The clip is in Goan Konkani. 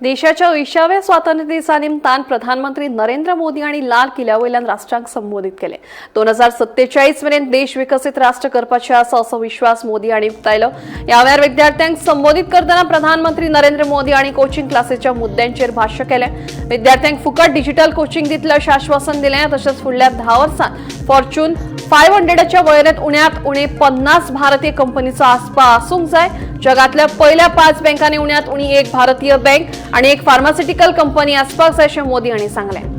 देशाच्या 80व्या स्वातंत्र्य दिसा निमतान प्रधानमंत्री नरेंद्र मोदी हांणी लाल किल्ल्या वयल्यान राष्ट्रांक संबोधीत केले. 2047 मेरेन देश विकसीत राष्ट्र करपाचे आसा असो विश्वास मोदी हांणी उक्तायलो. ह्या वेळार विद्यार्थ्यांक संबोधीत करतना प्रधानमंत्री नरेंद्र मोदी हांणी कोचिंग क्लासीच्या मुद्द्यांचेर भाश्य केलें. विद्यार्थ्यांक फुकट डिजिटल कोचिंग दितले अशें आश्वासन दिलें. तशेंच फुडल्या 10 वर्सांत फॉर्च्यून 500च्या वळेरेंत उण्यांत उणे 50 भारतीय कंपनीचो आस्पाव आसूंक जाय. जगातल्या पयल्या 5 बँकांनी उण्यांत उणी एक भारतीय बँक आणि एक फार्मास्युटिकल कंपनी आसपाक जाय अशें मोदी हांणी सांगलें.